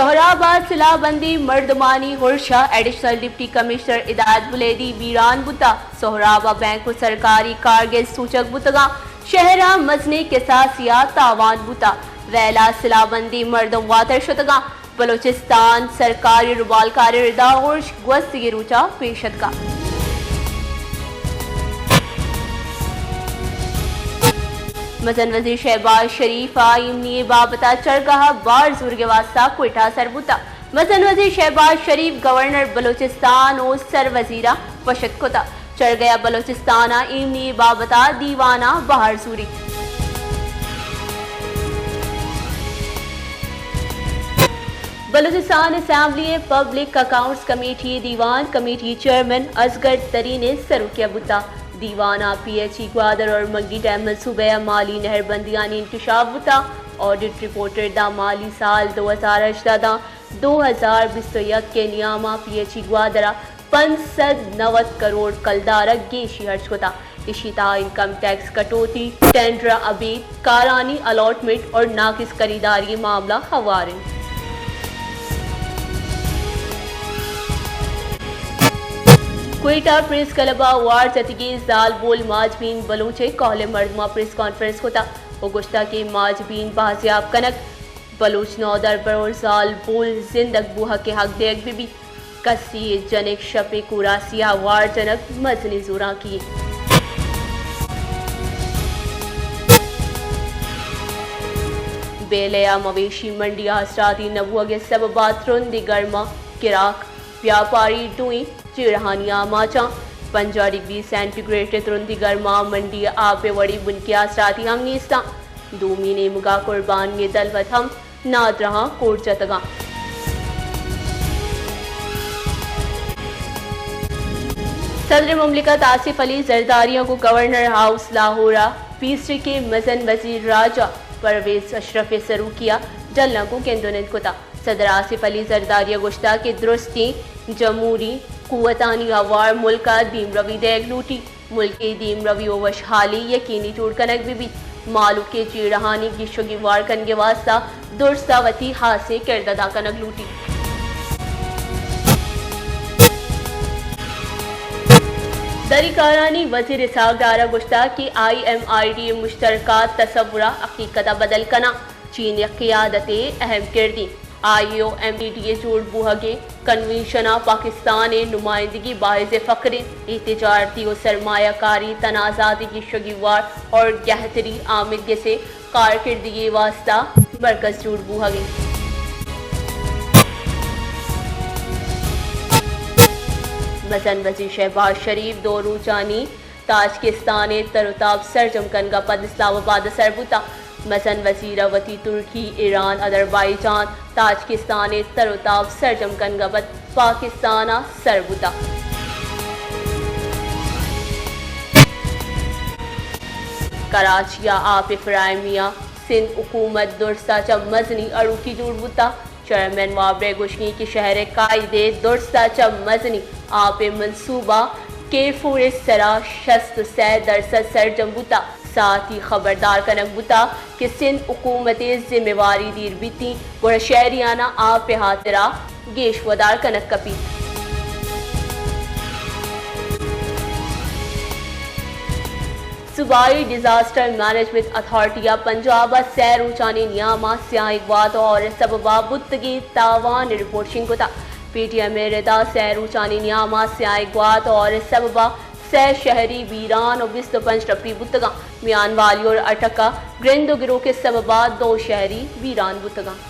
سہراب ءَ سلاہ بندیں مردمانی ارش ءَ ایڈیشنل ڈپٹی کمشنر ہدایت بلیدی بیران بوتگ۔ سہراب ءَ بینک ءُ سرکاری کارگس سوچگ بوتگ اَنت۔ شہر ءَ مزنیں کساسے ءَ تاوان بوتگ۔ ویل ءَ سلاہ بندیں مردم واتر شتگ اَنت۔ بلوچستان سرکاری ءُ ربالکاریں ردا ارش گوستگیں روچ ءَ پیش اتکگ۔ مزن وزیر شہباز شریف ءَ ایمنی ءِ بابت ءَ چرگہ ءَ بار زورگ ءِ واستہ کوئٹہ ءَ سر بوتگ۔ مزن وزیر شہباز شریف گورنر بلوچستان ءُ سر وزیر ءَ پشت کتگ۔ چرگہ ءَ بلوچستان ءِ ایمنی ءِ بابت ءَ دیوان ءَ بہر زوریت۔ بلوچستان اسمبلی ءِ پبلک اکاؤنٹس کمیٹی ءِ دیوان، کمیٹی چیئرمین اصغر ترین ءِ سروکی ءَ بوتگ۔ دیوان ءَ پی ایچ ای گوادر اور منگی ڈیم منصوبہ ءِ مالی نہربندیانی انکشاف بوتگ۔ آڈٹ رپورٹ ءَ داں مالی سال دو ہزار ہژدہ داں دو ہزار بیست ءُ یک ءِ نیام ءَ پی ایچ ای گوادر ءَ پنچ سد نود کروڑ کلدار ءَ گیشی ہرچ کتگ۔ ایشی ءِ تہا انکم ٹیکس کٹوتی، ٹینڈر ءِ ابید، کارانی الاٹمنٹ اور ناقص خریداری ءِ معاملہ ہوار انت۔ کوئٹہ پریس کلب ءَ وار جتگیں زالبول ماجبین بلوچ ءِ کہول ءِ مردماں پریس کانفرنس کتگ ءُ گوشتگ کہ ماجبین بازیاب کنگ بلوچ نودربر اور زالبول زندگ بوہگ ءِ حق دیگ بہ بیت۔ کسی ءِ جنک شپ ءِ کوراسی ءَ وار جنگ مزنیں زورانکی انت۔ بیلہ ءَ مویشی منڈی ءِ آسراتی نہ بوہگ ءِ سبب ءَ ترندیں گرم ءَ گراک، بیاپاری، ڈوئیں جیڑہانی آماچ اَنت۔ پنجاہ ڈگری سینٹی گریڈ ءِ ترندیں گرما ءَ منڈی ءِ آپ ءِ وڑیں بنکی آسراتی ہم نیست اَنت۔ دومی نیمگ ءَ قربانی ءِ دلوت ہم نادراہاں کوٹ جتگ اَنت۔ صدر مملکت آصف علی زرداری ءَ گوں گورنر ہاؤس لاہور ءَ پیسریک ءِ مزن وزیر راجہ پرویز اشرف ءِ سروکی ءَ ڈل ءَ گوں گند ءُ نند کتگ۔ صدر آصف علی زرداری ءَ گوشتگ کہ درستیں جمہوری قوتانی ہوار ملک ءَ دیمروی دئیگ لوٹیت، ملک ءِ دیمروی ءُ وشحالی یقینی جوڑ کنگ بہ بیت، مہلوک ءِ جیڑہانی گیش ءُ گیوار کنگ ءِ واستہ درست ءَ وتی ہاسیں کرد ادا کنگ لوٹیت۔ دری کارانی وزیر اسحاق ڈار ءَ گوشتگ کہ آئی ایم آئی ڈی ءِ مشترکہ تصور ءَ حقیقت ءَ بدل کناں۔ چین ءِ قیادت ءِ اہم کردے۔ آئی او ایم ڈی ءِ جوڑ بوہگیں کنونشن ءَ پاکستان ءِ نمائندگی باعث فخر انت۔ اے تجارتی ءُ سرمایہ کاری تنازعات ءِ گیش ءُ گیوار اور گہتری آمدگس ءِ کارکردگی ءِ واستہ مرکز جوڑ بوہگ انت۔ مزن وزیر شہباز شریف دو روچانی تاجکستان ءِ تر ءُ تاب سرجم کنگ ءَ پد اسلام آباد ءَ سر بوتگ۔ مزن وزیر ءَ وتی ترکی، ایران، آذربائیجان، تاجکستان ءِ تر ءُ تاب سرجم کنگ ءَ پد پاکستان ءَ سر بوتگ۔ کراچی ءَ آپ ءِ فراہمی ءَ سندھ حکومت درست ءَ چہ مزنیں اڑوکی جوڑ بوتگ۔ چیئرمین وابڈا ءِ گوشگ انت کہ شہر ءِ قاعدہ ءِ درست ءَ چہ مزنیں آپ ءِ منصوبہ کے فور ءِ سرا شست ءُ سئے درسد سرجم بوتگ۔ ساعتی خبردار کنگ بوتگ کہ سندھ حکومت ءِ ذمہ واری دیر بیتیں، گڑا شہریان ءَ آپ ءِ ہاترا گیش ودار کنگ کپیت۔ صوبائی ڈیزاسٹر مینجمنٹ اتھارٹی ءَ پنجاب ءَ سئے روچانی نیام ءَ سیاہیں گوات ءُ ہئور ءِ سبب ءَ بوتگیں تاوان ءِ رپورٹ شنگ کتگ۔ پی ٹی ایم ءِ ردا سئے روچانی نیام ءَ سیاہیں گوات ءُ ہئور ءِ سبب ءَ سئے شہری بیران ءُ بیست ءُ پنچ ٹپی بوتگ اَنت۔ میان والی اور اٹک ءَ گرند ءُ گروک ءِ سبب ءَ دو شہری بیران بوتگ اَنت۔